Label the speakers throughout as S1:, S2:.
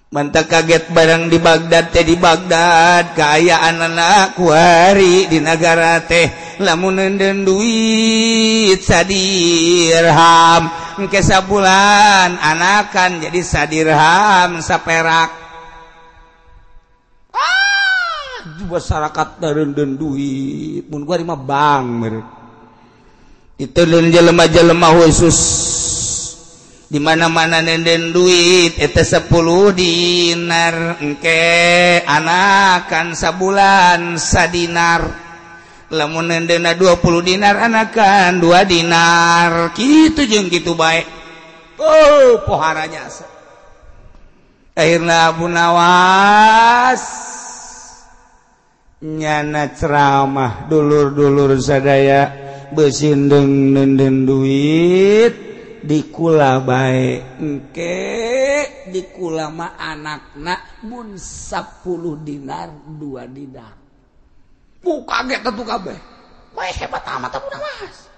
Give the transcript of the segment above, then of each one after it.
S1: Mantap kaget barang di Baghdad teh di Baghdad kaayaan anak kuari di negara teh lamun nenden duit sadirham engke sabulan anakan jadi sadirham saperak. Ah, masyarakat nenden duit mun kuari mah bang meureun. Itu jelema-jelema khusus di mana-mana nenden duit eta 10 dinar engke anakan sabulan sadinar lamun nendena 20 dinar anakan 2 dinar kitu jeung kitu bae. Oh pohara jasa akhirna Abu Nawas nyana ceramah dulur-dulur sadaya beusindeng nenden duit dikula bae engke dikula mah anakna mun 10 dinar 2 dinar. Kaget atuh kabeh. Wah hebat amat Abu Nawas.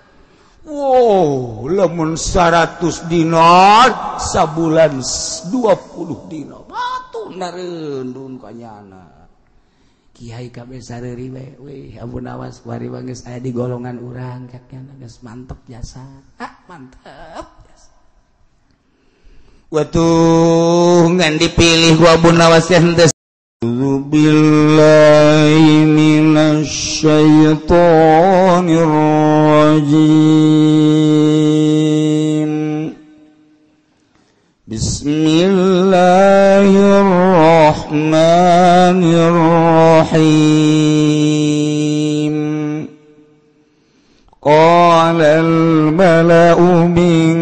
S1: Wow, lamun 100 dinar sabulan 20 dinar. Batu nareundun ka nyana. Kiai kabeh sareuri we, weh Abu Nawas kuari mah geus aya di golongan urang kaknya geus mantep jasa. Ah, mantep jasa. Watuh ngan dipilih ku Abu Nawas teh. Billahi minasyaitonir rajim. Bismillahirrahmanirrahim. Qala al-mala'u min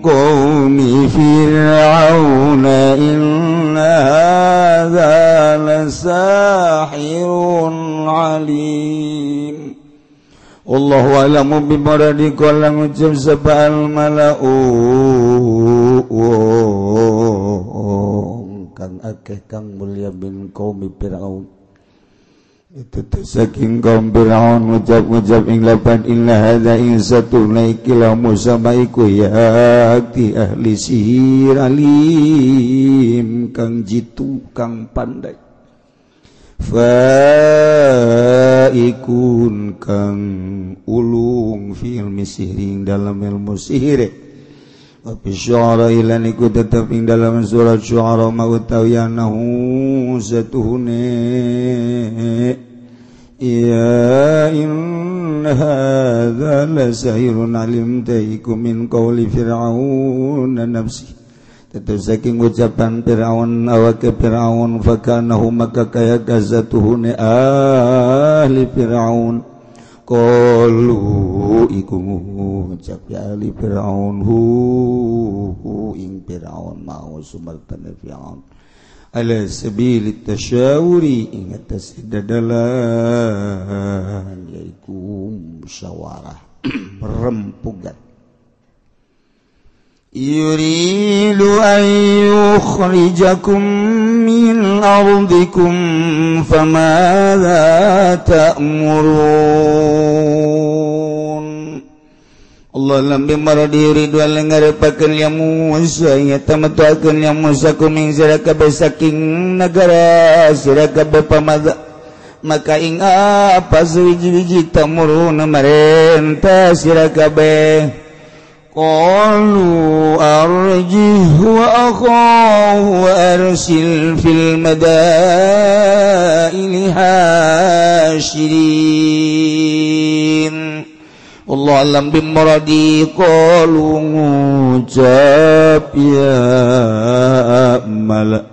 S1: qawmi fir'auna inna hadza lasahirun alim. Allahu a'lamu bimuradi qala ngucap sapa al-mala'u kang akeh kang mulia bin qaumi Fir'aun. Itu saking kaum Fir'aun ngucap-ngucap ing lapan inna hadza insatuna ikila Musa maiku yakti ahli sihir alim kang jitu kang pandai faikun kang ulung fi ilmi sihring dalam ilmu sihir wa fi syu'ara ilan iku tetep ing dalam surat syu'ara ma utawiyanahu satuhune ya inna hadza lasahirun alim taiku min qawli fir'aun nafsi tetep saking ucapan Fir'aun awake Fir'aun fakanahu maka kaya gazatuhune ahli Fir'aun qalu iku ngucap ya ahli Fir'aun hu ing Fir'aun mau sumertane Fir'aun ala sabili tasyawuri ingat dadalan yaiku musyawarah perempugan yuridu an yukhrijakum min ardikum famadza ta'murun. Allah lam bimaradi yuridu an ngarepakeun ya Musa ya tamatuakeun ya Musa kuming sira kabeh saking nagara sira kabeh pamadza maka ing apa suwiji-wiji tamuruna marenta sira kabeh. Qalu arjih wa akhahu wa arsil fil madaini hasyirin. Allah alam bimuradi qalu ngucap ya mala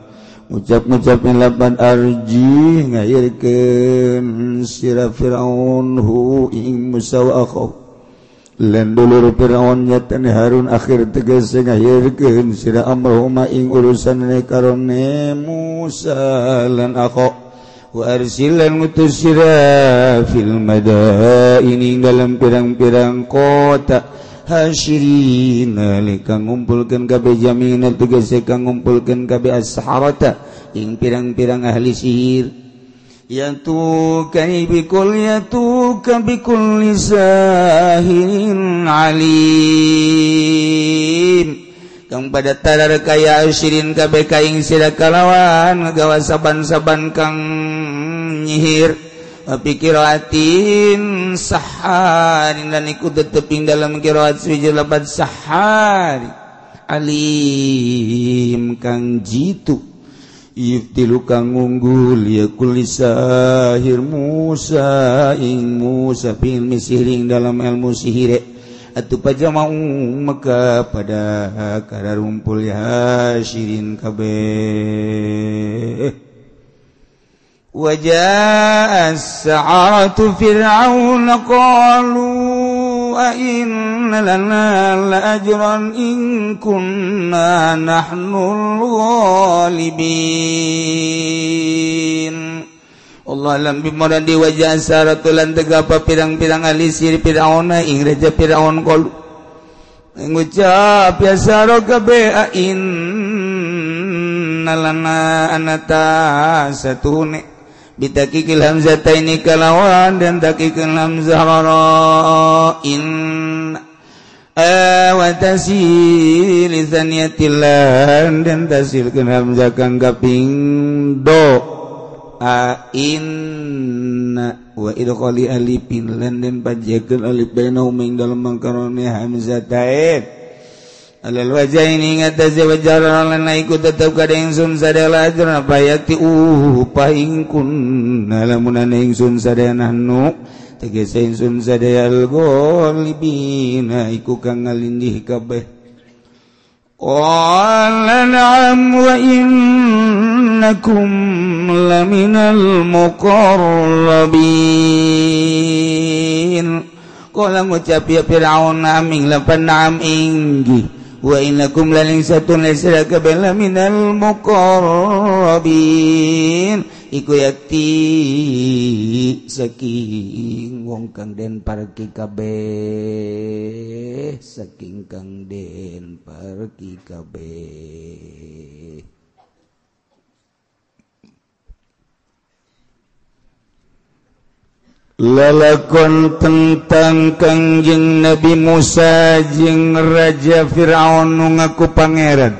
S1: ngucap-ngucap lapan arji ngahirkeun sira Fir'aun hu ing Musa wa akhahu lan dulur Fir'aun nyatane Harun akhir tegese ngahirkeun sira amrahuma ing urusane karone Musa lan akhahu wa arsilan ngutus sira fil madaini dalam pirang-pirang kota hasyirin kang ngumpulkeun kabeh jamina tegese kang ngumpulkeun kabeh as-saharata ing pirang-pirang ahli sihir yatuka bikul yatuka bikulli sahirin alim. Kang pada tarar kaya asyirin kabeh kaing sira kalawan ngagawa saban-saban kang nyihir pikiraatin sahari dan iku tetep ing dalam qiraat suci lapat sahari alim kang jitu iftilu kang unggul ya kulli sahir Musa ing Musa fil misiring dalam ilmu sihire atuh pajamau maka pada kararumpul ya syirin kabeh wajaa as-sa'aratu fir'aun qalu a inna lana la ajran in kunna nahnul ghalibin. Allah lam bimoradi wajah saratulan tegapa pirang-pirang alisir Fir'auna ing raja Fir'aun qalu ngucap ya saro kabe inna lana anata satune bitakikil hamzataini kalawan dan takikil hamzah ra in wa tasil lisaniyatillan dan tasilkeun hamzah kang kaping do a inna wa idkhali alifin lan den pajekeun alif bainahum ing dalem mangkarone hamzatain alal wajaini ngatasi wajaran lan iku tetep kada ingsun sadaya ajrna bayati upah ing kunna lamun ingsun sadaya nahnu tegese ingsun sadaya al-ghalibina iku kang ngalindih kabeh. Qala na'am wa innakum laminal muqarrabin. Qala ngucap ya Fir'aun aming lapan na'am inggih wa innakum laling satun lasira kabeh laminal muqarrabin iku yakti saking wong kang den parki kabeh saking kang den parki kabeh. Lalakon tentang Kangjeng Nabi Musa jeung Raja Fir'aun nu ngaku pangeran.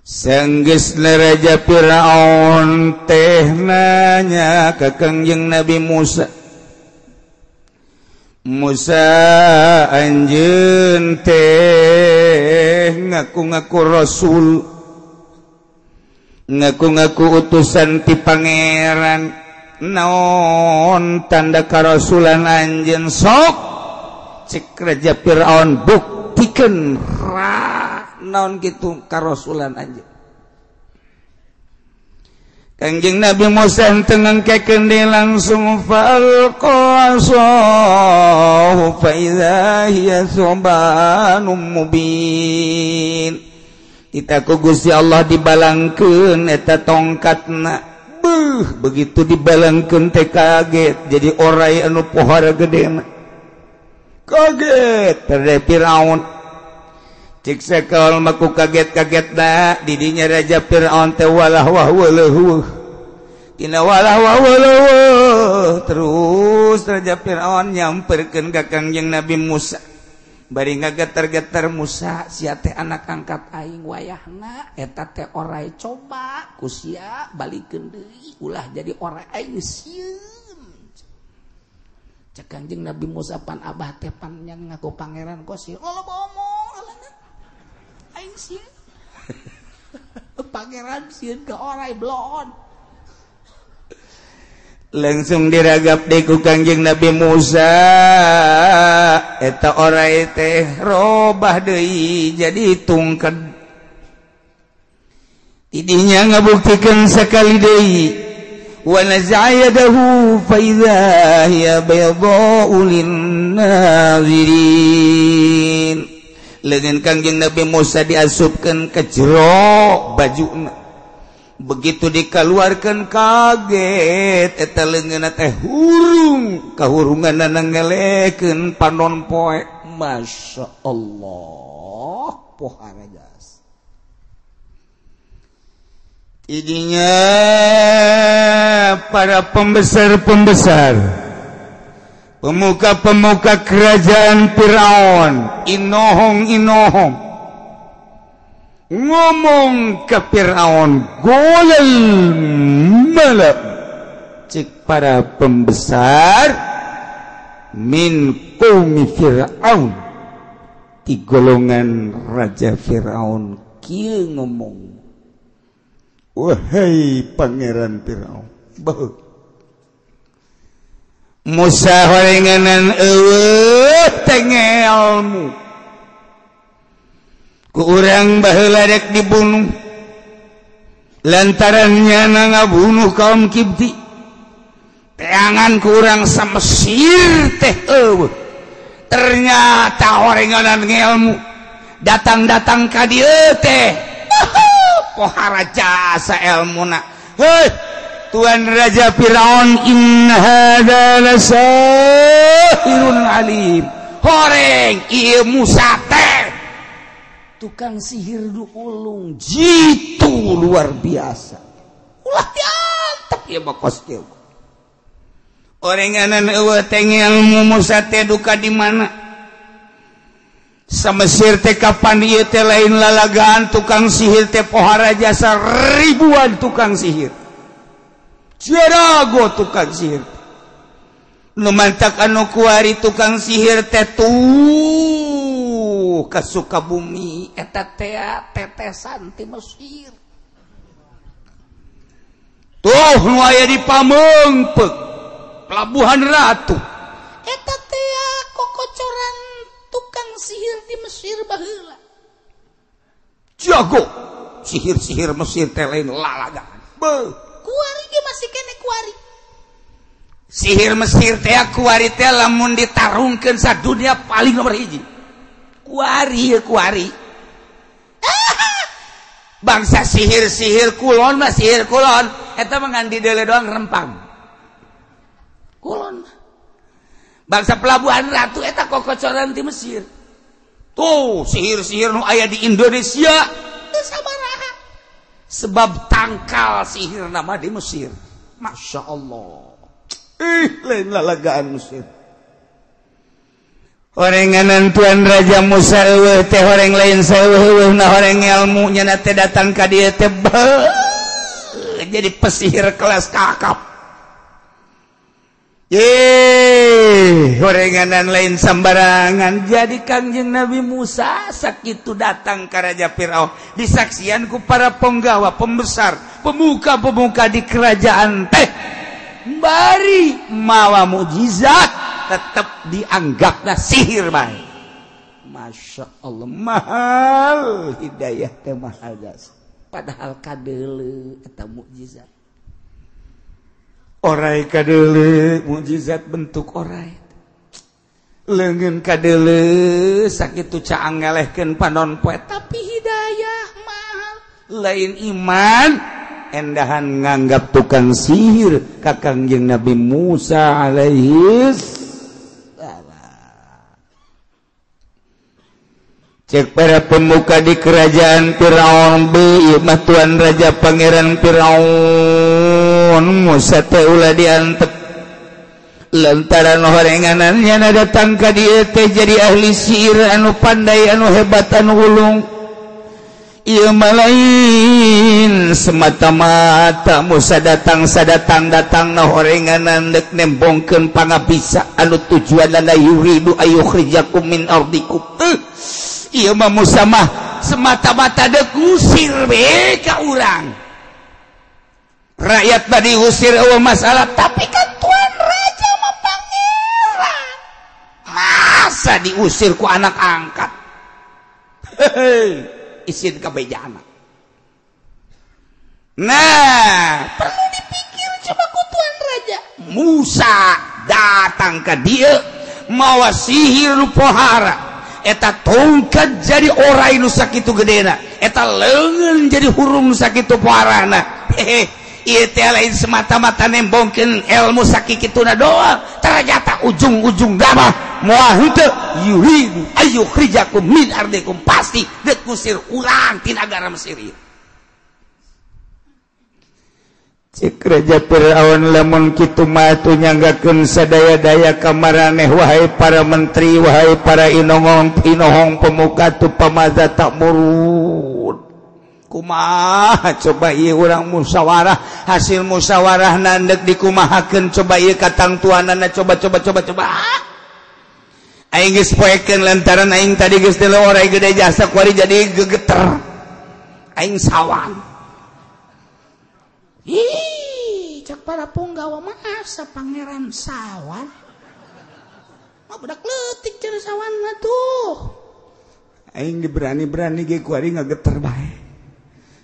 S1: Sanggeusna Raja Fir'aun teh nanya ka Kangjeng Nabi Musa, Musa anjeun teh ngaku-ngaku rasul, ngaku-ngaku utusan ti pangeran, naon tanda karasulan anjeun sok cek Raja Fir'aun buktikeun ra naon kitu karasulan anjeun. Kangjeng Nabi Musa teu ngengkekeun deui langsung falqa asahu fa idza hiya thubanun mubin. Kita ku Gusti Allah dibalangkeun eta tongkatna. Beuh, begitu dibalangkeun teh kaget jadi orai anu pohara gedena. Kaget terde Firaun. Cik sakal maku kaget-kagetna didinya Raja Firaun teh walah wah waleuh. Tina walah wah waleuh terus Raja Firaun nyamperkeun ka Kangjeng Nabi Musa. Bari ngageter-geter Musa sia teh anak angkat aing wayahna eta teh orai coba ku sia balikeun deui ulah jadi orai aing sieun. Cek Kangjeng Nabi Musa pan abah teh pan yang ngaku pangeran kok sieun Allah omong aing sieun. Pangeran sieun ka orai blon. Langsung diragap deui ku Kangjeng Nabi Musa eta orai teh robah deui jadi tungked. Tidinya ngabuktikeun sakali deui wa naza'a yadahu fa idza hiya baydha'u lin-nazirin. Leungeun Kangjeng Nabi Musa diasupkeun ke jero bajuna. Begitu dikeluarkan kaget eta leungeunna teh hurung kahurunganna ngelekeun panon poe. Masya Allah pohara gas. Idinya para pembesar-pembesar Pemuka-pemuka kerajaan Firaun inohong-inohong ngomong ke Firaun golel malak cek para pembesar min qaumi Firaun di golongan Raja Firaun kieu ngomong, wahai pangeran Firaun, beuh Musa horenganan eueuh tengelmu ku urang baheula rek dibunuh lantaran nyana ngabunuh kaum Kibti, teangan ku urang sa Mesir teh eueuh, ternyata horenganan ngelmu datang-datang ka dieu teh pohara jasa elmuna. Heuh Tuan Raja Firaun, inna hadza lasahirun alim, horeng ieu Musa teh tukang sihir nu ulung jitu luar biasa, ulah diantep ieu mah kos kieu. Orenganan eueuh teh ngelmu Musa teh duka di mana sa Mesir teh kapan ieu teh lain lalagaan tukang sihir teh pohara jasa ribuan tukang sihir, jarago tukang sihir nu mantak anu kuari tukang sihir teh tuh ka Sukabumi eta teh tetesan ti Mesir tuh nu aya di Pameungpeuk Pelabuhan Ratu eta teh kokocoran tukang sihir di Mesir baheula, jago sihir-sihir Mesir teh lain lalagaan. Beuh kuari ge masih kene kuari sihir Mesir teh kuari teh lamun ditarungkeun sadunia paling nomor hiji kuari kuari. Bangsa sihir-sihir kulon mah sihir kulon eta mah ngan dideule doang rempang kulon. Bangsa Pelabuhan Ratu eta kokocoran ti Mesir tuh sihir-sihir nu aya di Indonesia teu sabaraha sebab tangkal sihir nama di Mesir. Masya Allah, ih lain lalagaan Mesir. Horenganan Tuan Raja Musa eueuh teh horeng lain saeueuh na horeng ilmu nya teh datang ka dieu teh jadi pesihir kelas kakap. Ye, horenganan lain sembarangan. Jadi Kangjeng Nabi Musa sakitu datang ka Raja Firaun disaksian ku para penggawa, pembesar, pemuka-pemuka di kerajaan teh bari mawa mukjizat tetep dianggapna sihir bae. Masya Allah, mahal hidayah teh mahal jasa. Padahal kadeuleu eta mukjizat. Orai kadeuleu mukjizat bentuk orai. Leungeun kadeuleu sakitu caang ngelehkeun panon poe tapi hidayah mahal. Lain iman endahan nganggap tukang sihir ka Kangjeng Nabi Musa alaihi salam. Cek para pemuka di kerajaan Firaun, beuh mah Tuan Raja Pangeran Firaun Musa teh ulah diantep lantaran horenganan nyana datang ka dieu teh jadi ahli sihir anu pandai anu hebat anu ulung. Ieu mah lain semata-mata Musa datang sadatang-datangna horenganan deuk nembongkeun pangabisa anu tujuanna yuridu ayukhrijakum min ardikum. Ieu mah Musa mah semata-mata deuk ngusir we ka urang. Rakyat tadi usir eueuh masalah, tapi kan Tuan Raja mah pangeran. Masa diusir ku anak angkat? Hehe, isin kabejana. Nah, perlu dipikir coba ku Tuan Raja. Musa datang ke dia mawa sihir nu pohara. Eta tongkat jadi orai nu sakitu gedena, eta leungeun jadi hurung sakitu poharana. Hehe, ieu teh lain semata-mata nembongkeun ilmu sakikituna doang, ternyata ujung-ujung mah moal henteu yuridu ayyukhrijakum min ardikum, pasti deuk ngusir urang ti nagara Mesir ieu. Cek Raja Fir'aun lamun kitu mah atuh nyanggakeun sadaya-daya ka maraneh wahai para menteri wahai para inohong inohong pemuka tu pamaza ta'murun. Kumaha coba ieu urang musyawarah hasil musyawarah ndek dikumahakeun coba ieu katangtuanana coba coba coba coba. Aing geus poekeun lantaran aing tadi geus teu orai gede jasa kuari jadi gegeter. Aing sawan.
S2: Ih, cak para punggawa masa pangeran sawan. Mah budak leutik cenah sawan mah tuh.
S1: Aing diberani-berani ge kuari ngageter bae.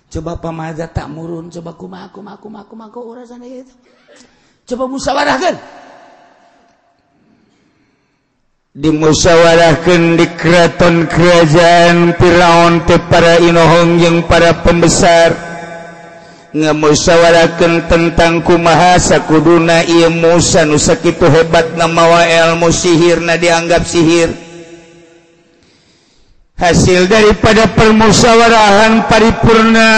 S1: Coba pamaza tak murun, coba kumaha kumaha kumaha kumaha urasan ieu. Coba musyawarahkeun. Dimusyawarahkeun di keraton kerajaan Firaun teh para inohong jeung para pembesar. Ngamusyawarahkeun tentang kumaha sakuduna ieu Musa nu sakitu hebatna mawa ilmu sihirna dianggap sihir. Hasil daripada permusyawarahan paripurna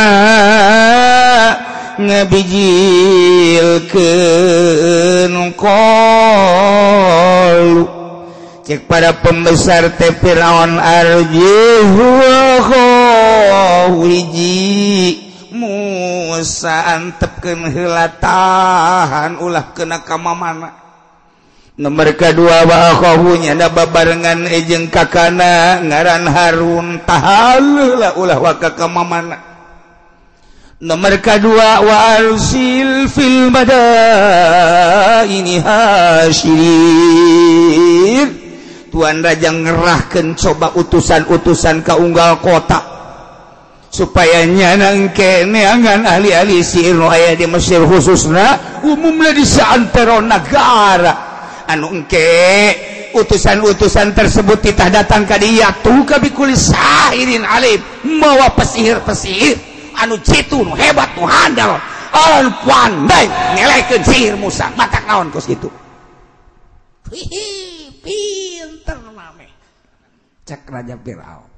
S1: ngabijilkeun qalu cek para pembesar teh Firaun arjihu hiji Musa antepkeun heula tahan ulah kena ka mamana. Nomor kadua wa akhahu nya babarengan jeung kakana ngaran Harun tahan heula ulah waka ka mamana. Nomor kadua wa arsil fil madaini hasyirin. Tuan raja ngerahkeun coba utusan-utusan ka unggal kota supaya nyanangke neangan ahli-ahli sihir nu aya di Mesir khususna umumna di saantero nagara anu engke utusan-utusan tersebut titah datang ka dieu tuh ka bikuli sahirin alim mawa pesihir-pesihir anu jitu nu hebat nu handal anu pandai ngelekeun sihir Musa matak naon kos kitu.
S2: Hihi, pinter mame
S1: cek Raja Firaun.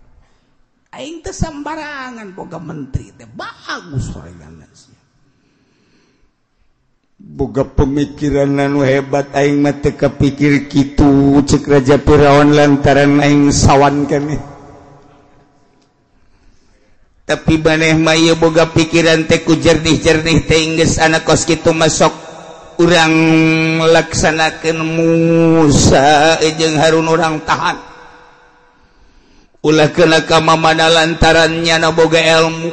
S1: Aing teh sembarangan boga menteri teh bagus horengan sia. Boga pemikiran anu hebat aing mah teu kapikir kitu cek Raja Firaun lantaran aing sawan keneh. Tapi maneh mah ieu boga pikiran teh ku jernih-jernih teh geus anak kos kitu masuk urang laksanakeun Musa jeung Harun urang tahan. Ulah kena ka mamana lantaran nyana boga ilmu.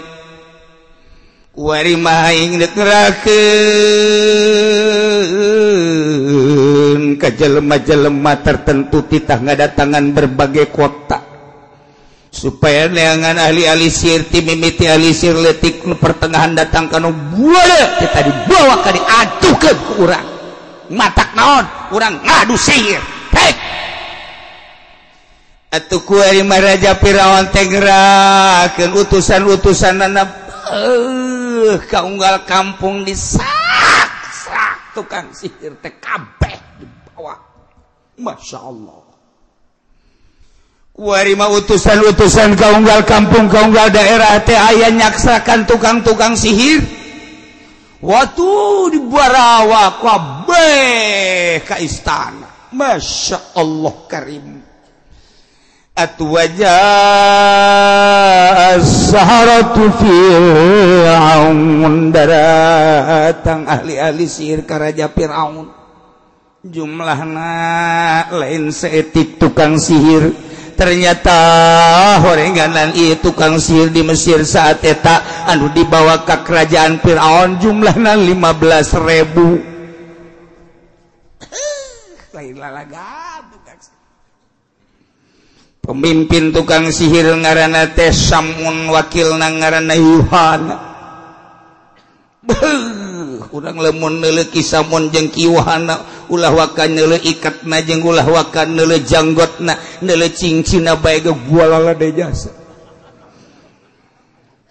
S1: Kuari mah aing deuk ngerakeun ka jelema-jelema tertentu titah ngadatangan berbagai kota supaya neangan ahli-ahli sihir ti mimiti ahli sihir leutik nu pertengahan datang ka nu buaya kita dibawa ka diadukeun ku urang. Matak naon? Urang ngadu sihir. Hei. Atuh kuari mah Raja Firaun teh ngerakeun utusan-utusanana ka unggal kampung disak-sak tukang sihir teh kabeh dibawa. Masya Allah. Kuari mah utusan-utusan ka unggal kampung ka unggal daerah teh aya nyaksakan tukang-tukang sihir. Waktu dibarawa kabeh ka istana. Masya Allah karim. Atwaja as-saharatu Fir'aun datang ahli-ahli sihir ka Raja Fir'aun jumlahna lain seetik tukang sihir ternyata horenganan ieu tukang sihir di Mesir saat eta anu dibawa ka kerajaan Fir'aun jumlahna 15.000. Lain lalaga tukang sihir. Pemimpin tukang sihir ngaranna teh Samun wakilna ngaranna Yuhana. Beuh, urang lamun neuleuh ki Samun jeung ki Yuhana ulah waka neuleuh ikatna jeung ulah waka neuleuh janggotna, neuleuh cincinna bae ge gualalade jasa.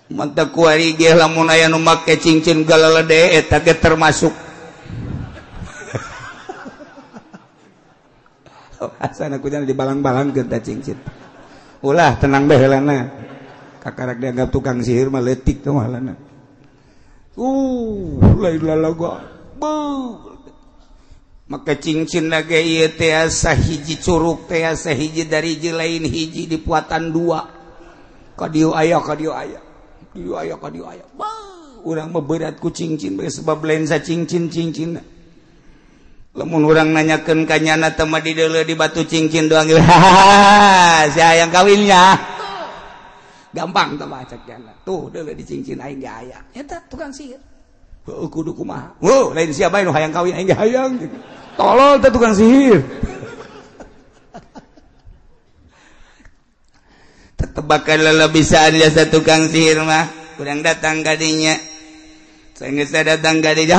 S1: Mantap kuari ge lamun aya nu make cincin galalade eta ge termasuk. Asana kudu dibalang-balangkeun ta cincin. Ulah tenang bae heulana. Kakarak dianggap tukang sihir mah leutik teh halana. Lain lalaga. Maka cincin lagi ieu teh sahiji curug teh sahiji dari hiji lain hiji dipuatan dua. Ka dieu aya ka dieu aya. Dieu aya ka dieu aya. Urang mah berat ku cincin sebab lain sa cincin-cincin. Lamun urang nanyakeun ka nyana teh mah di deuleu di batu cincin doang. Hahaha, si hayang kawinnya. Gampang teh mah cek nyana. Tuh deuleu di cincin aing ge aya.
S2: Eta tukang sihir.
S1: Heuh kudu kumaha. Heuh lain sia bae nu hayang kawin aing ge hayang. Tolol teh tukang sihir. Tetebakan lelebisaan jasa tukang sihir mah. Kurang datang kadinya. Sehingga saya datang kadinya.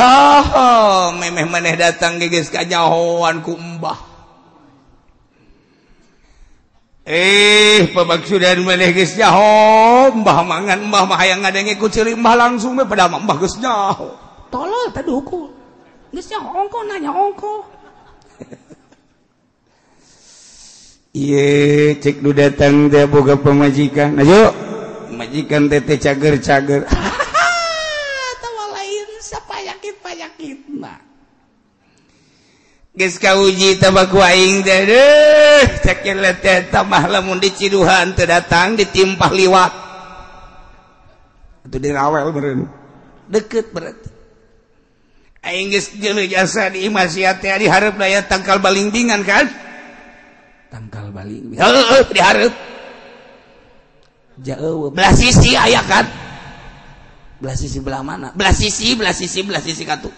S1: Oh, memeh maneh datang geus kanyahoan ku embah. Pamaksudan maneh geus nyaho, embah mangan embah mah hayang ngadenge ku ceuli embah langsung we padahal embah geus nyaho.
S2: Tolol teh dukun. Geus nyaho ongko nanya ongko.
S1: Ieu cek nu datang teh boga pamajikan. Ayo, majikan teh teh cager-cager.
S2: Tawa lain sapayakit-payakit mah.
S1: Geus kauji teh ku aing teh deuh, cek teh eta mah lamun diciduhan teu datang ditimpah liwat. Atuh dirawel meureun. Deket berarti. Aing geus geuleuh jasa di imah sia teh di hareup aya tangkal balingbingan kan? Tangkal baling. Heueuh di hareup. Jauh belah sisi aya kan? Belah sisi belah mana? Belah sisi, belah sisi, belah sisi katu.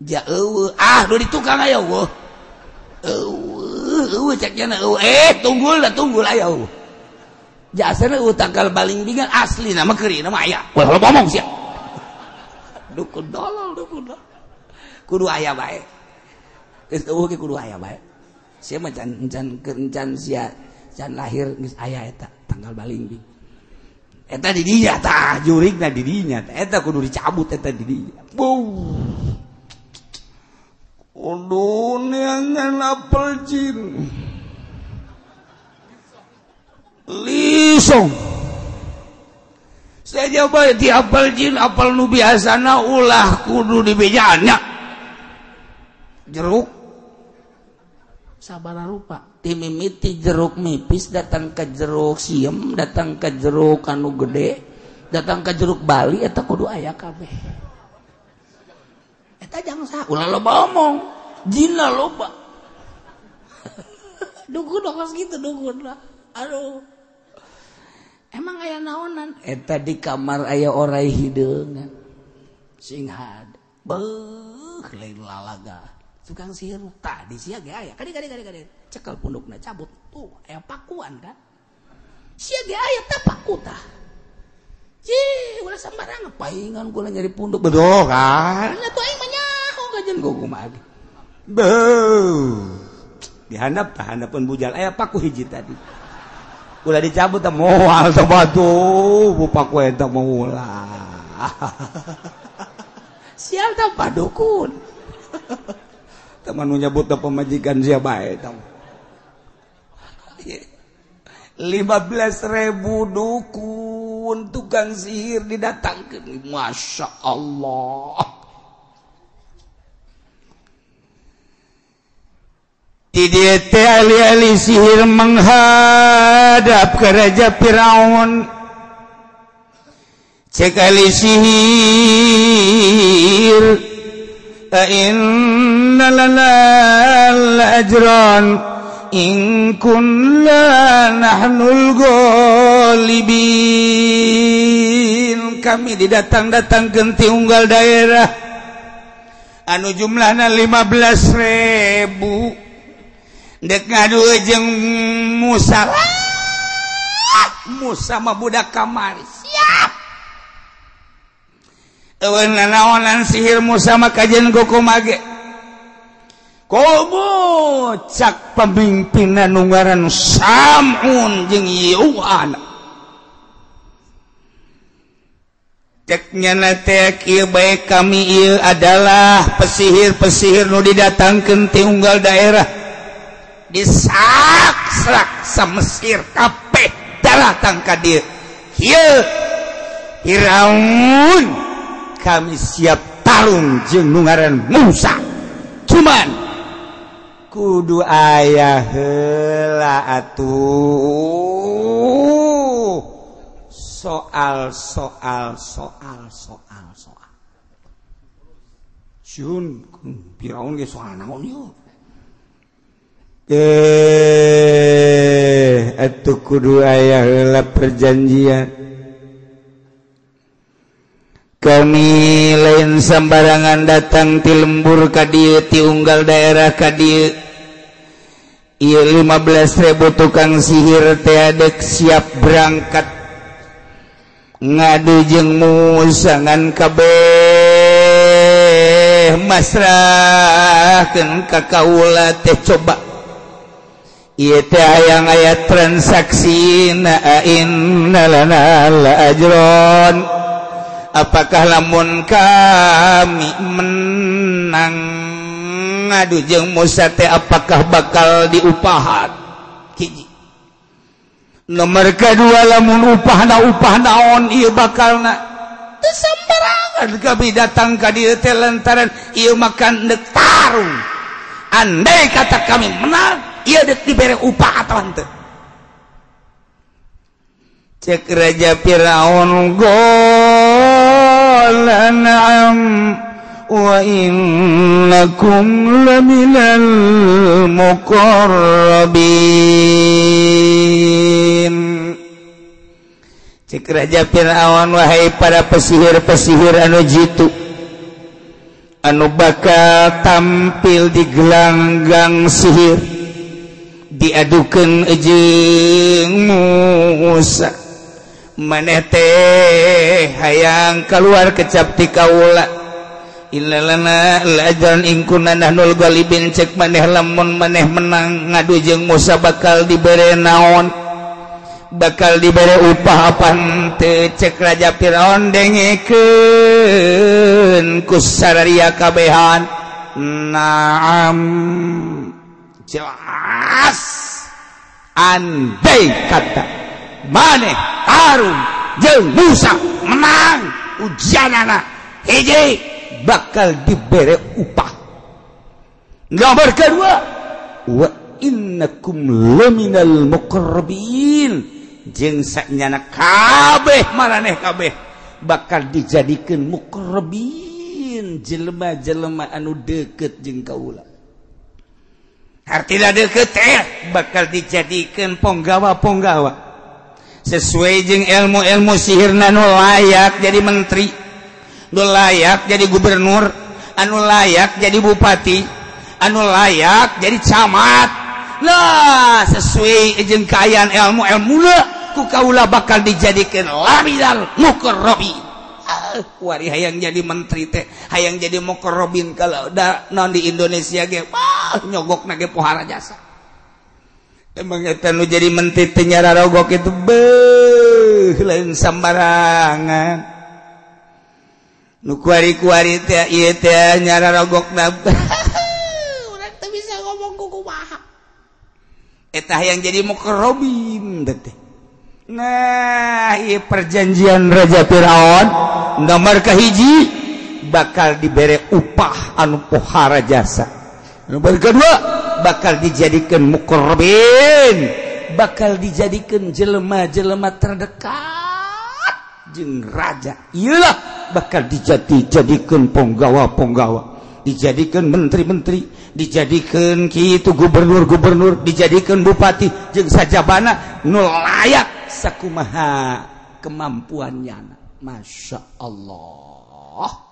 S1: Jauh ah nu di tukang aya eueuh. Eueuh, eueuh cek nya eueuh. Tunggul da tunggul aya eueuh. Jasana eueuh tangkal balingbingan asli nama keurina mah aya. Ulah ngomong sia. Dukun dolol, dukun dolol. Kudu aya bae. Geus eueuh ge kudu aya bae. Sia mah can can can sia can lahir geus aya eta tanggal balingbing. Eta di dinya tah jurigna di dinya eta kudu dicabut eta di dinya. Beuh. Kudu neangan apel jin. Lisong. Saya jawab di apel jin apel nu biasana ulah kudu dibejaannya. Jeruk
S2: sabara rupa
S1: timimiti jeruk mipis datang ke jeruk siem datang ke jeruk anu gede datang ke jeruk Bali eta kudu aya kabeh
S2: eta jang saha
S1: ulah loba omong jinna loba
S2: dukun kos gitu dukun lah aduh emang aya naonan
S1: eta di kamar aya orai hideungan sing hade beuh lain lalaga
S2: tukang sihir tadi sia ge aya kadi kadi kadi kadi cekel pundukna cabut tuh aya pakuan kan sia ge aya tah paku tah cih ulah sembarang
S1: paingan kula nyari punduk bedoh kan
S2: nya tuh aing mah nyaho
S1: kajen kumaha ge beuh dihandap tah handapeun bujal aya paku hiji tadi ulah dicabut tah moal tah batu bu paku eta mah ulah
S2: sial tah padukun
S1: teman menyebut pemajikan sia bae 15.000 dukun tukang sihir didatangkeun Masya Allah di dieu teh ahli-ahli sihir menghadap ke Raja Firaun cek ahli sihir inna lana ajran in kunna nahnul ghalibin. Kami didatang-datangkeun ti unggal daerah anu jumlahna 15.000 dek ngadu jeung Musa. Musa mah budak kamari siap eueun nanaonan sihir Musa mah kajen gokomage komo cak pemimpinna nu ngaran Samun jeung Yuan cek nyana teh kieu bae kami ieu adalah pesihir-pesihir nu didatangkeun ti unggal daerah disak-sak sa Mesir kabeh daratang ka dieu. Ieu Firaun Kami siap tarung jeung nu ngaran Musa. Cuman kudu aya heula atuh soal soal soal soal soal. Siun Firaun ge soal naon ieu? Atuh kudu aya heula perjanjian. Kami lain sembarangan datang ti lembur ka dieu, ti unggal daerah ka dieu. Ieu 15.000 tukang sihir teh dek siap berangkat ngadu jeung Musa ngan kabeh masrahkeun ka kaula teh coba. Ieu teh hayang aya transaksi na inna lana la ajron. Apakah lamun kami menang ngadu jeung Musa teh apakah bakal diupahan? Hiji. Nomor kedua lamun upahna upah naon ieu bakalna? Teu sembarangan kami datang ka dieu teh lantaran ieu makan deuk tarung. Andai kata kami menang, ieu deuk dibere upah atawa henteu. Cek Raja Firaun qala na'am wa innakum laminal muqarrabin. Cek Raja Firaun, wahai para pesihir-pesihir anu jitu, anu bakal tampil di gelanggang sihir diadukeun jeung Musa, maneh teh hayang keluar kecap ti kaula. Innalana la ajran in kunna nahnul ghalibin. Cek maneh lamun maneh menang ngadu jeung Musa bakal dibere naon, bakal dibere upah apa henteu? Cek Raja Firaun, dengekeun ku sararia kabehan. Naam, jelas andai kata maneh tarung jeung Musa menang ujianana hiji bakal dibere upah. Nomor kedua, wa innakum laminal muqarrabin. Jeung sanyana kabeh maraneh kabeh bakal dijadikeun muqarrabin, jelema-jelema anu deukeut jeung kaula. Artina deukeut teh bakal dijadikeun ponggawa-ponggawa sesuai jeung ilmu-ilmu sihirna nu layak jadi menteri, nu layak jadi gubernur, anu layak jadi bupati, anu layak jadi camat. Lah sesuai jeung kaayaan ilmu-ilmuna ku kaula bakal dijadikeun laminal muqarrabin. Wari hayang jadi menteri teh, hayang jadi muqarrabin kalau da non di Indonesia ge wah nyogokna ge pohara jasa. Emang eta nu jadi menteri teh nyararogok itu beuh lain sambarangan. Nu kuari-kuari teh ieu teh nyararogokna urang teu bisa ngomong ku kumaha. Eta hayang jadi muqarrabin teh. Nah, ieu perjanjian Raja Firaun nomor kahiji bakal dibere upah anu pohara jasa. Nomor kedua bakal dijadikan muqarrabin, bakal dijadikan jelema-jelema terdekat jeung raja. Iyalah bakal dijadikan ponggawa-ponggawa, dijadikan menteri-menteri, dijadikan kitu gubernur-gubernur, dijadikan bupati jeung sajabana nu layak sakumaha kemampuannya. Masya Allah.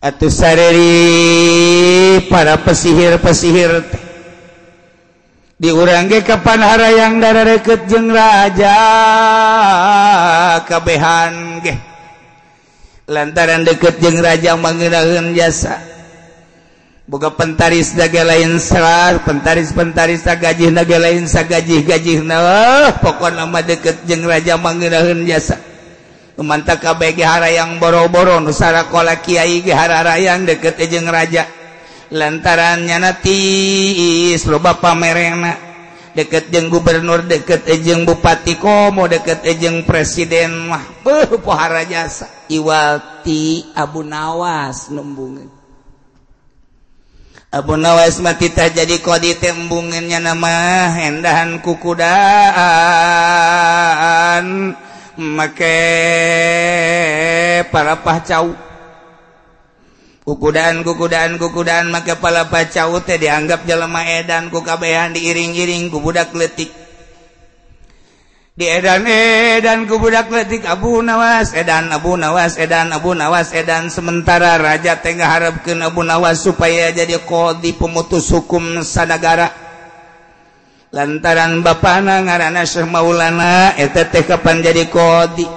S1: Atuh sareri para pesihir-pesihir teh di urang ge kapan harayang darareukeut jeung raja kabehan ge lantaran deukeut jeung raja mangeunaheun jasa. Boga pentaris dage lain selar, pentaris-pentaris sagajihna ge lain sagajih-gajihna. Pokona mah deukeut jeung raja mangeunaheun jasa. Mantap kabeh ge harayang boro-boro nu sarakola kiai ge hararayang deukeut jeung raja. Lantaran nyana tiis loba pamerena, deket jeung gubernur deket jeung bupati komo deket jeung presiden mah beuh pohara jasa iwal ti Abu Nawas nembungeun Abu Nawas mah titah jadi qadi teh embungeun nya nama endahan kukudaan make palapah cau kukudaan kukudaan kukudaan make palapah cau teh dianggap jelema edan ku kabehan diiring-iring ku budak leutik di edan edan ku budak leutik Abu Nawas edan Abu Nawas edan Abu Nawas edan sementara raja teh ngaharepkeun Abu Nawas supaya jadi qadhi pemutus hukum sanagara lantaran bapana ngaranna Syekh Maulana eta teh kapan jadi qadhi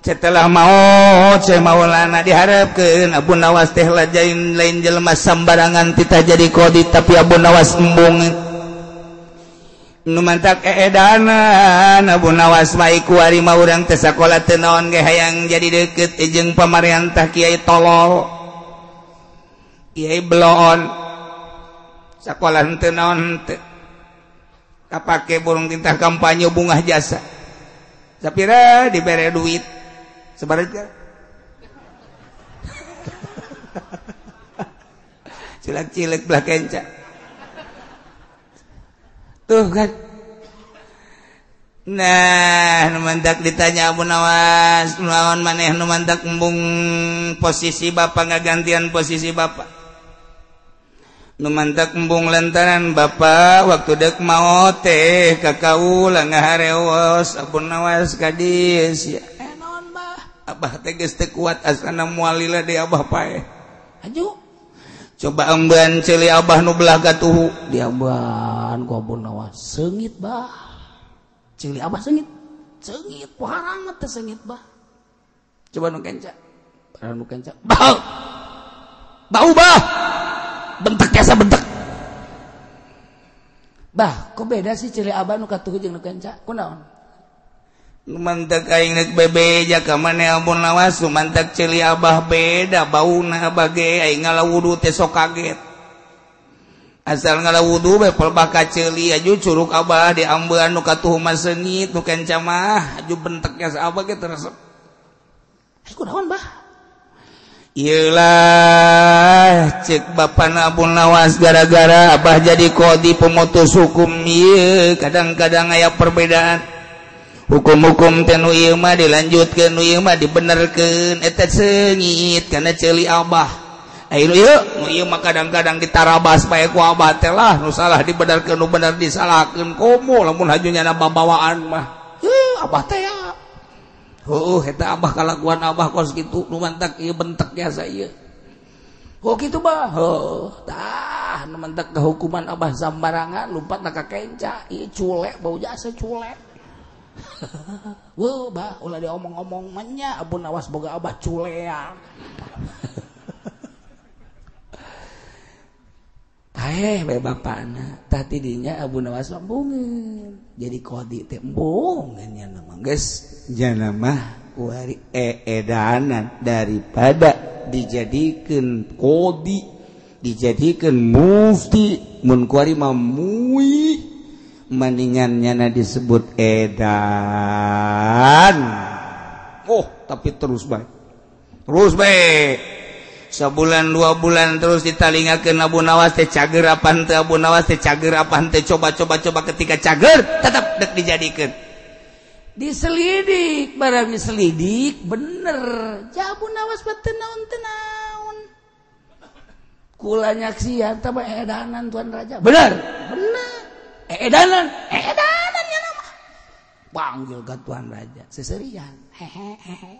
S1: setelah maot Syekh Maulana diharapkeun Abu Nawas teh lain lain jelema sambarangan titah jadi qadhi tapi Abu Nawas embung nu mantak eedanan Abu Nawas mah kuari mah urang teh sakola teu naon ge hayang jadi deukeut jeung pamarentah kiai tolol kiai bloon sakola henteu naon henteu kapake burung tintah kampanye bungah jasa sapira dibere duit sebaliknya cilek-cilek belah kenca tuh kan. Nah nu mantak ditanya Abu Nawas naon maneh nu mantak embung posisi bapak ngagantian posisi bapak nu mantak embung lantaran bapak waktu dek maot teh ka kaula ngaharewos Abu Nawas ka dieu sia abah teh geus teu kuat asana moal lila deui abah paeh
S2: aju
S1: coba ambean ceuli abah nu belah gatuhu
S2: diambean ku Abu Nawas seungit bah ceuli abah seungit seungit poharanget teh seungit bah
S1: coba nu kenca
S2: para nu kenca bau bau bah bentek jasa bentek bah kok beda sih ceuli abah nu katuhu jeung nu kenca kunaon
S1: mantak aing rek bebeja ka maneh Abu Nawas mantak ceuli abah beda bauna abah ge aing ngala wudu teh sok kaget asal ngala wudu bae pelbah ka ceuli aju curug abah diambean nu katuhu mah seungit nu kenca mah aju benteknya sa abah ge teu resep
S2: kunaon bah
S1: ieu lah cek bapana Abu Nawas gara-gara abah jadi qadhi pemutus hukum ieu kadang-kadang aya perbedaan hukum-hukum teh nu ieu mah dilanjutkeun nu ieu mah dibenerkeun eta seungit kana ceuli abah aya nu ieu nu ieu mah kadang-kadang ditarabas bae ku abah teh lah nu salah dibenerkeun nu bener disalahkeun komo lamun haju nyana babawaan mah
S2: heuh abah teh ya
S1: heuh eta abah kalakuan abah kos kitu nu mantak ieu bentek jasa ieu
S2: oh kitu bah heuh tah nu mantak kehukuman abah sambarangan lumpat na ka kenca ieu culek bau jasa culek Wah, bah, ulah diomong-omong manya Abu Nawas boga abah culeang.
S1: Paeh bae bapana, tah tidinya Abu Nawas mah embungeun. Jadi qadhi teh embungeun nya mah geus jana mah kuari eedanan daripada dijadikeun qadhi, dijadikeun mufti, mun kuari mah mui mendingan nyana disebut edan. Oh tapi terus baik terus baik sebulan dua bulan terus ditalingakeun Abu Nawas teh cager apaan teh Abu Nawas teh cager apaan teh coba coba coba ketika cager tetap dek dijadikeun
S2: diselidik barang diselidik bener ja Abu Nawas mah teu naon teu naon kula nyaksian tah edanan tuan raja bener bener edanan edanan ya nama panggil ke tuan raja seserian hehehe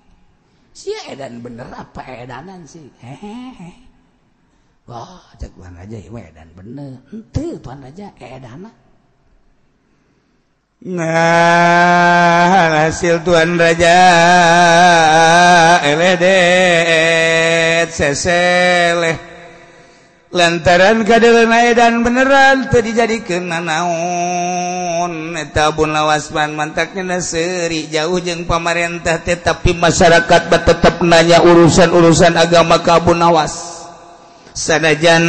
S2: sia edan bener apa edanan sih hehehe wah cek tuan raja ieu edan bener henteu tuan raja edanan.
S1: Nah hasil tuan raja eledet seseleh lantaran kadeuleuh edan beneran teu dijadikeun nanaon eta Abu Nawas man mantakna seuri jauh jeung pamarentah teh tapi masyarakat tetep nanya urusan-urusan agama ka Abu Nawas. Sanajan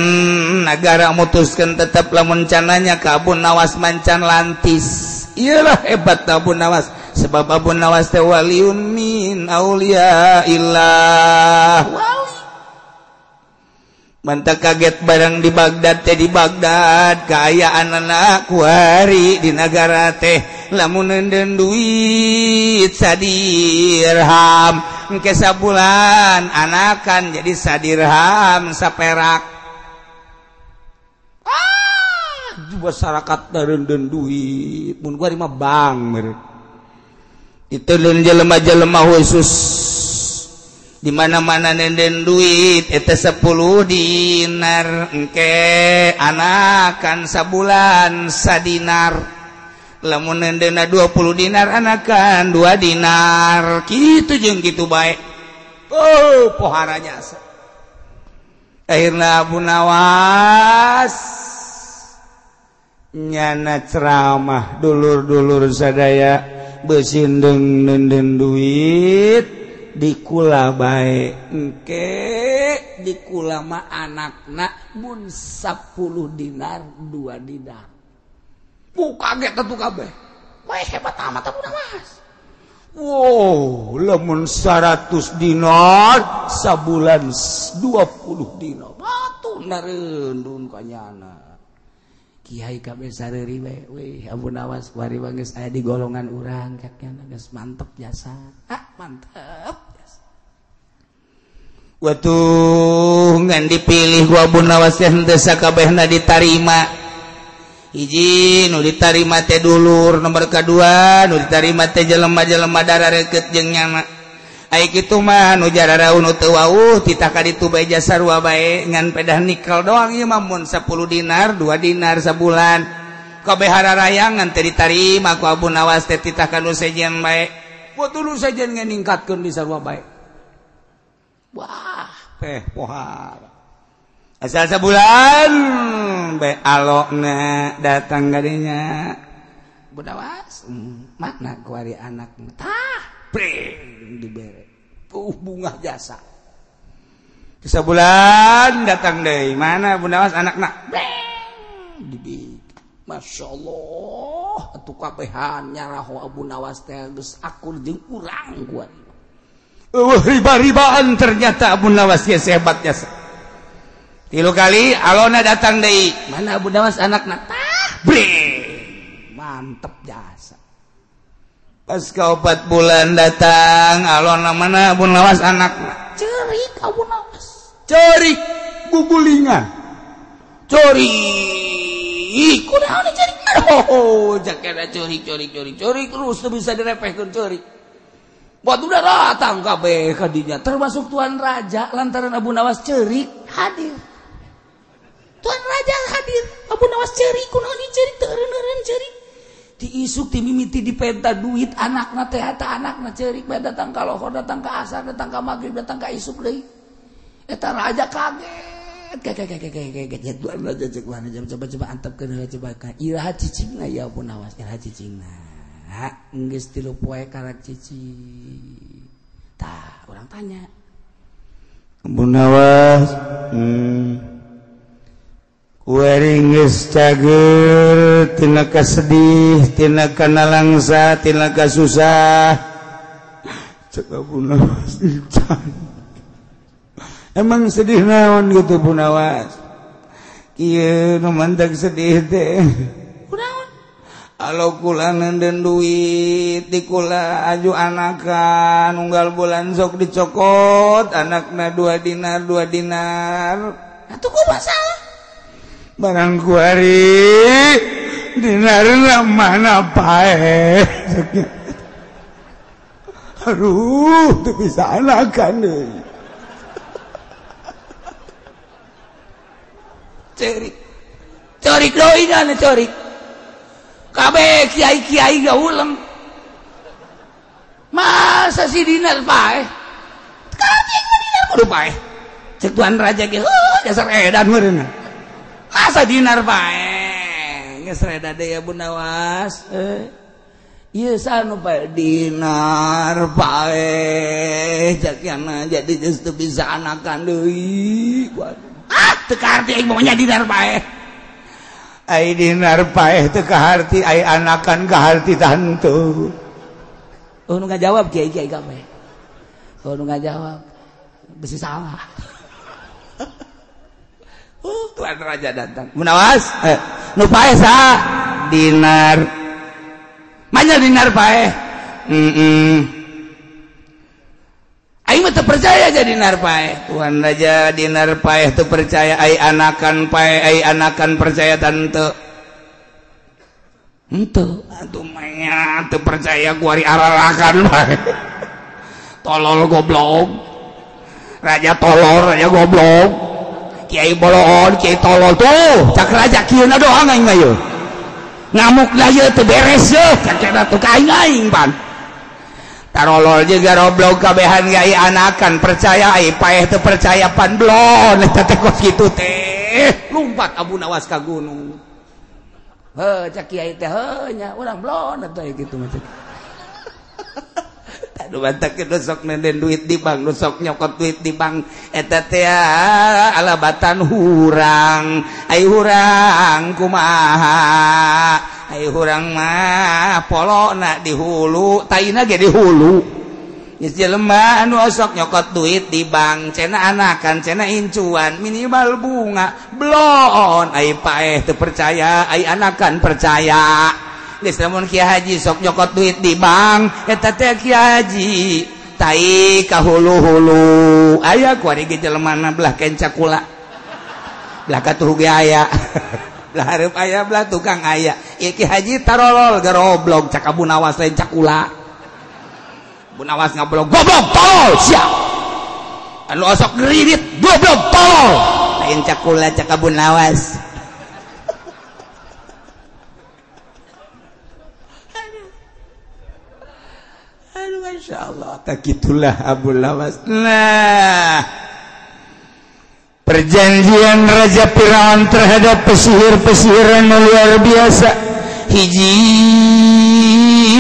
S1: nagara mutuskeun tetep lamun cananya ka Abu Nawas mancan lantis. Iyalah hebat Abu Nawas sebab Abu Nawas teh waliun min auliya illah. Wali. Mantap kaget barang di Baghdad teh di Baghdad kaayaan anak kuari di nagara teh lamun neundeun duit sadirham engke sabulan anakan jadi sadirham saperak. Ah, masyarakat neundeun duit mun gua mah bang meureun. Itu jelema-jelema khusus di mana-mana nenden duit eta 10 dinar engke anakan sabulan sadinar lamun nendena 20 dinar anakan 2 dinar kitu jeung kitu bae. Oh pohara jasa. Akhirna Abu Nawas nyana ceramah dulur-dulur sadaya beusindeng nenden duit dikula bae engke dikula mah anakna mun 10 dinar 2 dinar. Bu kaget atuh kabeh. Wah hebat amat Abu Nawas. Wow, lamun 100 dinar sabulan 20 dinar. Batu nareundun ka nyana. Kiai kabeh sareuri we, weh Abu Nawas kuari mah geus aya di golongan urang kaknya geus mantep jasa. Ah, mantep jasa. Watuh ngan dipilih ku Abu Nawas teh henteu sakabehna ditarima. Hiji nu ditarima teh dulur, nomor kadua nu ditarima teh jelema-jelema darareukeut jeung nyana. Ai kitu mah nu jararaun nu teu wauh titah ka ditu bae jasa sarua bae ngan pedah nikel doang ieu mah mun 10 dinar 2 dinar sabulan. Kabeh hararayangan teh ditarima ku Abu Nawas teh titah ka nu sejen bae. Buat nu sejen ge ningkatkeun di sarua bae. Wah, peh pohara. Asal sabulan bae alokna datang kadinya. Abu Nawas, makna kuari anak tah pring dibere. Bunga jasa. Sebulan datang deui, mana Abu Nawas anakna? Beng dibik. Masya Allah, atuh kabehan nyaraho Abu Nawas teh geus akur jeung urang kuari. Eueuh riba-ribaan ternyata Abu Nawas ge hebat jasa. 3 kali alona datang deui, mana Abu Nawas anakna? Tah bring. Mantep jasa. Pas ke 4 bulan datang alona mana Abu Nawas anakna? Cerik Abu Nawas. Cerik gugulingan. Cerik. Kunaon cerik? Oh, jakena cerik cerik cerik cerik terus teu bisa direpehkeun cerik. Buat udah datang kabeh ka dinya termasuk Tuan Raja lantaran Abu Nawas cerik hadir. Tuan Raja hadir, Abu Nawas cerik kunaon cerik teu eureun-eureun cerik. Diisuk dimimiti dipenta duit anakna teh eta anakna ceurik bae datang ka lohor datang ka asar datang ka magrib datang ka isuk deui eta raja kaget kaget Tuan Raja cek mana coba-coba antepkeun heula coba ka iraha cicingna ya Abu Nawas iraha cicingna geus 3 poe karak cicing tah urang tanya Abu Nawas kuari geus cager tina kasedih tina kanalangsa tina kasusah cek Abu Nawas emang sedih naon gitu Abu Nawas kieu nu mantak sedih teh kunaon alo kula neundeun duit di kula aju anakan unggal bulan sok dicokot anakna 2 dinar 2 dinar atuh kumaha salah barang kuari dinar mana pae aduh teu bisa anakan deui cerik cerik deui na cerik kabeh kiai-kiai gauleng masa si dinar pae kabeh dinar kudu pae cek Tuan Raja ge heuh dasar edan meureun masa dinar pae geus reda deui Abu Nawas ieu sanu pae dinar pae jakiana jadi geus teu bisa anakan deui. Ah
S2: Teu kaharti aing maunya dinar paeh.
S1: Ai dinar paeh teu kaharti, ai anakan kaharti tantu.
S2: Oh nu ngajawab kiai-kiai kabeh. Oh nu ngajawab besi salah.
S1: Tuan Raja datang. Munawas, nu paeh saha? Dinar.
S2: Manya dinar paeh? Aing mah teu percaya jadi dinar paeh.
S1: Tuan Raja dinar paeh teu percaya, ai anakan paeh, ai anakan percaya tante.
S2: Henteu,
S1: atuh manya teu percaya kuari ararakan bae. Tolol goblok. Raja tolol, raja goblok. Kiai bolon, kiai tolol tuh, cak raja kieu na doang aing mah yeuh. Ngamuk lah yeuh teu beres yeuh, cak cenah tuh ka aing aing pan. Tarolol juga goblok kabehan kiai anakan percaya ai paeh teu percaya pan blon eta teh kos kitu teh.
S2: Lumpat Abu Nawas ka gunung. Heuh cak kiai teh heuh nya urang blon atuh kitu mah.
S1: Aduh bantak nu sok nenden duit di bank, nu sok nyokot duit di bank eta teh alabatan hurang. Ai hurang kumaha? Ai hurang mah polona di hulu, taina ge di hulu. Geus jelema anu osok nyokot duit di bank, cenah anakan, cenah incuan, minimal bunga. Blon ai paeh teu percaya, ai anakan percaya. Geus lamun Kiai Haji sok nyokot duit di bank eta teh Kiai Haji tai ka hulu-hulu aya kuari ge jelemana belah kenca kula belah katuh ge aya belah hareup aya belah tukang aya ieu Kiai Haji tarolol garoblog cak Abu Nawas lain cakula Abu Nawas ngablog goblok tolol sia anu osok ngeridit goblok tolol lain cakula cak Abu Nawas. Insyaallah tak gitulah Abu Nawas. Nah, perjanjian Raja Firaun terhadap pesihir-pesihiran luar biasa. Hiji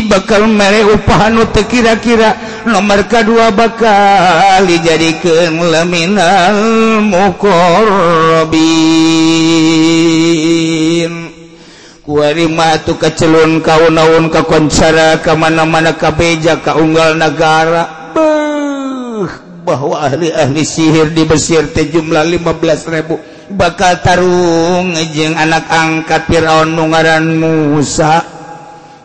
S1: bakal mere upah nu teu kira-kira, nomor kedua bakal dijadikeun laminal muqarrabin. Kuari mah atuh kacelun kaunaun kakoncara ka mana-mana kabeja ka unggal nagara. Beuh, bahwa ahli-ahli sihir di Mesir teh jumlah 15.000 bakal tarung jeung anak angkat Firaun nu ngaran Musa.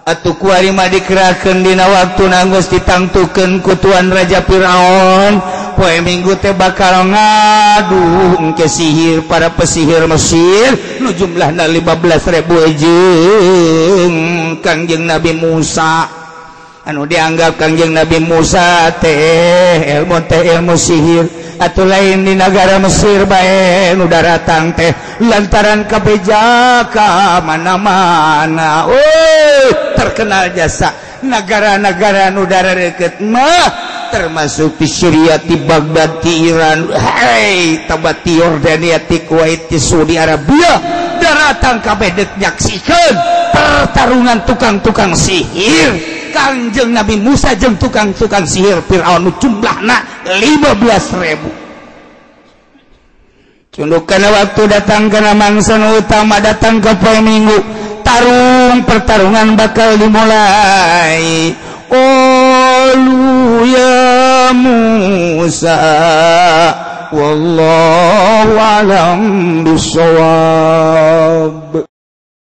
S1: Atuh kuari mah dikerahkeun dina waktuna geus ditangtukeun ku Tuan Raja Firaun. Poe Minggu teh bakal ngadu engke sihir para pesihir Mesir nu jumlahna 15.000 jeung Kangjeng Nabi Musa. Anu dianggap Kangjeng Nabi Musa teh ilmu sihir atuh lain di nagara Mesir bae nu daratang teh lantaran kabeja ka mana-mana. Oh, terkenal jasa negara-negara nu deket mah termasuk di Syria, di Baghdad, di Iran, hei, tabat di Yordania, di Kuwait, di Saudi Arabia, daratan kabeh deuk nyaksikeun pertarungan tukang-tukang sihir. Kangjeng Nabi Musa jeung tukang-tukang sihir Firaun jumlahna 15.000. Cunduk kana waktu datang kana mangsa utama datang ke poe Minggu, tarung pertarungan bakal dimulai. Qalu ya Musa wallahu alam bisawab.